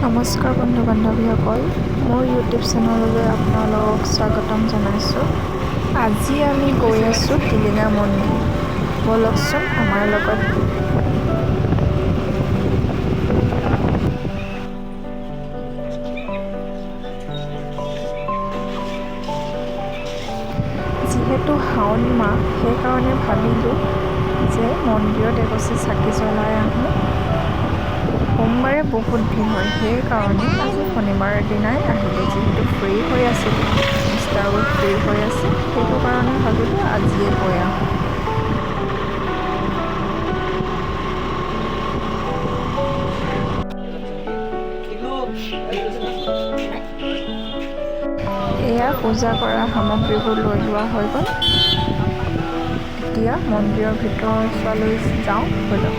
নমস্কাৰ বন্ধু বান্ধৱীসকল, মোৰ ইউটিউব চেনেললৈ আপোনালোকক স্বাগতম জনাইছোঁ। আজি আমি গৈ আছোঁ টিলিঙা মন্দিৰ। ব'লকচোন আমাৰ লগত। যিহেতু শাওণ মাহ, সেইকাৰণে ভাবিলোঁ যে মন্দিৰত এগছি চাকি জ্বলাই আহোঁ। সোমবাৰে বহুত ভিৰ হয়, সেইকাৰণে আজি শনিবাৰৰ দিনাই আহিলোঁ। যিহেতু ফ্ৰী হৈ আছিলোঁ, মিষ্টাৰো ফ্ৰী হৈ আছে, সেইটো কাৰণে ভাবিলোঁ আজিয়ে গৈ আহোঁ। এয়া পূজা কৰা সামগ্ৰীবোৰ লৈ লোৱা হৈ গ'ল। এতিয়া মন্দিৰৰ ভিতৰ চোৱালৈ যাওঁ ব'লক।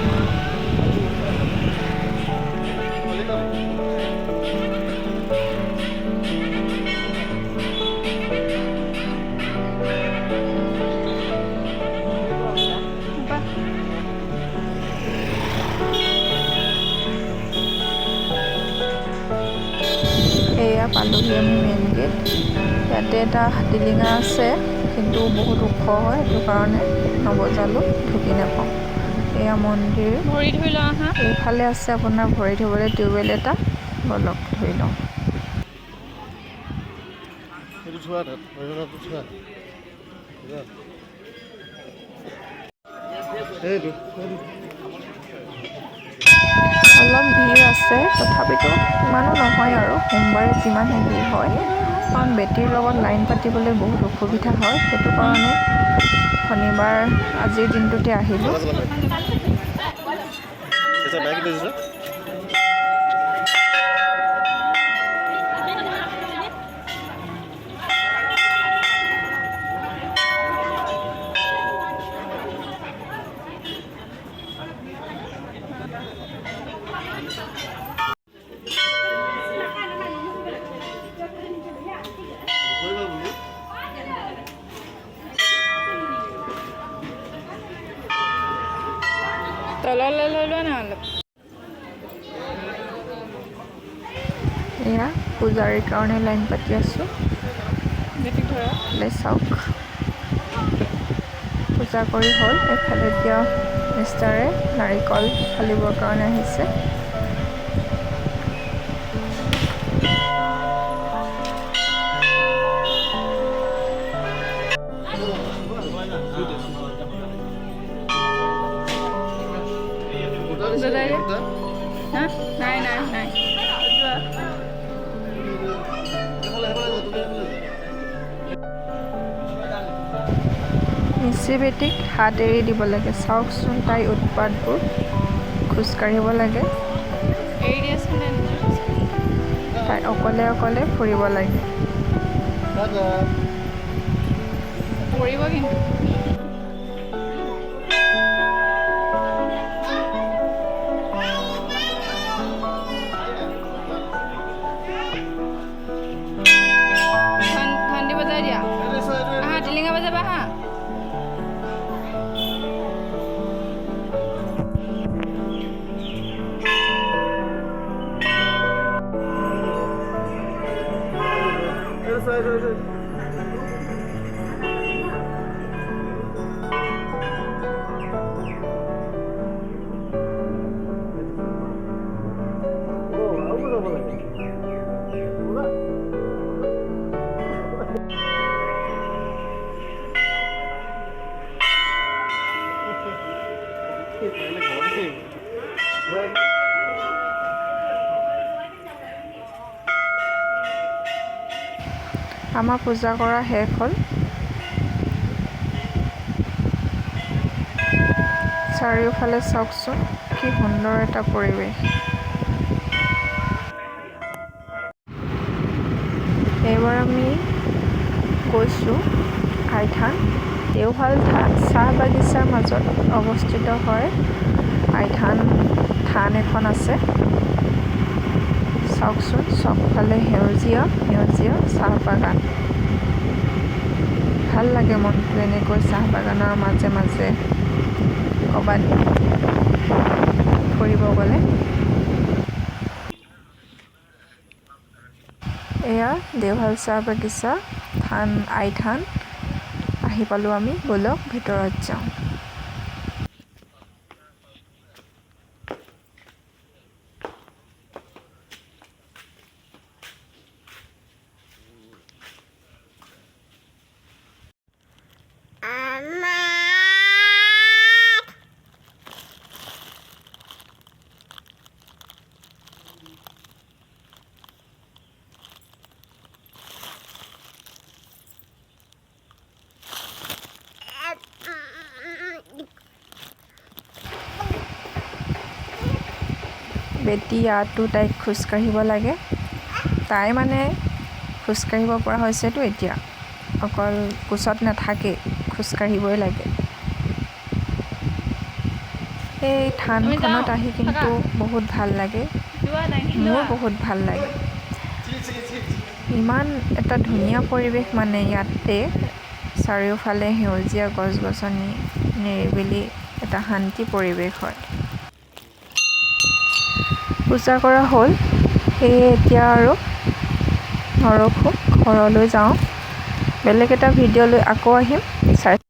এয়া পালোহি আমি মেইন গেট। ইয়াতে এটা টিলিঙা আছে, কিন্তু বহুত ওখ হয়, সেইটো কাৰণে নবজালোঁ, ঢুকি নাপাওঁ। এয়া মন্দিৰ। ভৰি ধুই লওঁ আহা। এইফালে আছে আপোনাৰ ভৰি ধুবলৈ টিউবৱেল এটা, ব'লক ধুই লওঁ। সেইটো থোৱা তাত, অৰিহণাটো থোৱা। যোৱা। সেইটো সেইটো। অলপ ভিৰ আছে, তথাপিতো ইমানো নহয় আৰু সোমবাৰে যিমানহে ভিৰ হয়, কাৰণ বেটীৰ লগত লাইন পাতিবলৈ বহুত অসুবিধা হয়, সেইটো কাৰণে শনিবাৰ আজিৰ দিনটোতে আহিলোঁ। এতিয়া বাইক লৈ যোৱা। নকৰিবা বোলো। তললৈ লৈ লোৱা না অলপ। এয়া পূজাৰীৰ কাৰণে লাইন পাতি আছোঁ। বেটিক ধৰা। এইফালে চাওক, পূজা কৰি হ'ল। এইফালে এতিয়া মিষ্টাৰে নাৰিকল ফালিবৰ কাৰণে আহিছে। সূতা দিছে দাদা নেকি সূতা? হা, নাই নাই নাই, যোৱা। সেইফালে সেইফালে যোৱা, তুমি সেইফালে যোৱা। মিচি বেটীক হাত এৰি দিব লাগে। চাওকচোন তাইৰ উৎপাতবোৰ। খোজকাঢ়িব লাগে, এৰি দিয়াচোন, তাই নিজৰ খোজকাঢ়ি। তাই অকলে অকলে ফুৰিব লাগে। টাটা। পৰিব কিন্তু। ঘণ্টি বজাই দিয়া। এইটো চোৱা, এইটো আহা, টিলিঙা বজাবা আহা। এইটো চোৱা, এইটো এইটো। অ', আৰু বজাব লাগে। বজা। পাৰিলে ঘৰতে আহিব। আমাৰ পূজা কৰা শেষ হ'ল। চাৰিওফালে চাওকচোন, কি সুন্দৰ এটা পৰিৱেশ। এইবাৰ আমি গৈছোঁ আইথান। দেওশাল চাহ বাগিচাৰ মাজত অৱস্থিত হয় আইথান থান এখন আছে। চাওকচোন, চবফালে সেউজীয়া সেউজীয়া চাহ বাগান। ভাল লাগে মনটো এনেকৈ চাহ বাগানৰ মাজে মাজে ক'ৰবাত ফুৰিব গ'লে। এয়া দেওশাল চাহ বাগিচা থান, আইথান আহি পালোঁ আমি। ব'লক ভিতৰত যাওঁ। বেটী ইয়াতো তাইক খোজকাঢ়িব লাগে। তাই মানে খোজকাঢ়িব পৰা হৈছেতো এতিয়া, অকল কোচত নাথাকেই, খোজকাঢ়িবই লাগে। এই থানখনত আহি কিন্তু বহুত ভাল লাগে। যোৱা নাই। মোৰ বহুত ভাল লাগে। ইমান এটা ধুনীয়া পৰিৱেশ, মানে ইয়াতে চাৰিওফালে সেউজীয়া গছ গছনি, নিৰিবিলি এটা শান্তি পৰিৱেশ হয়। পূজা কৰা হ'ল, সেয়ে এতিয়া আৰু নৰখোঁ, ঘৰলৈ যাওঁ। বেলেগ এটা ভিডিঅ' লৈ আকৌ আহিম চাই।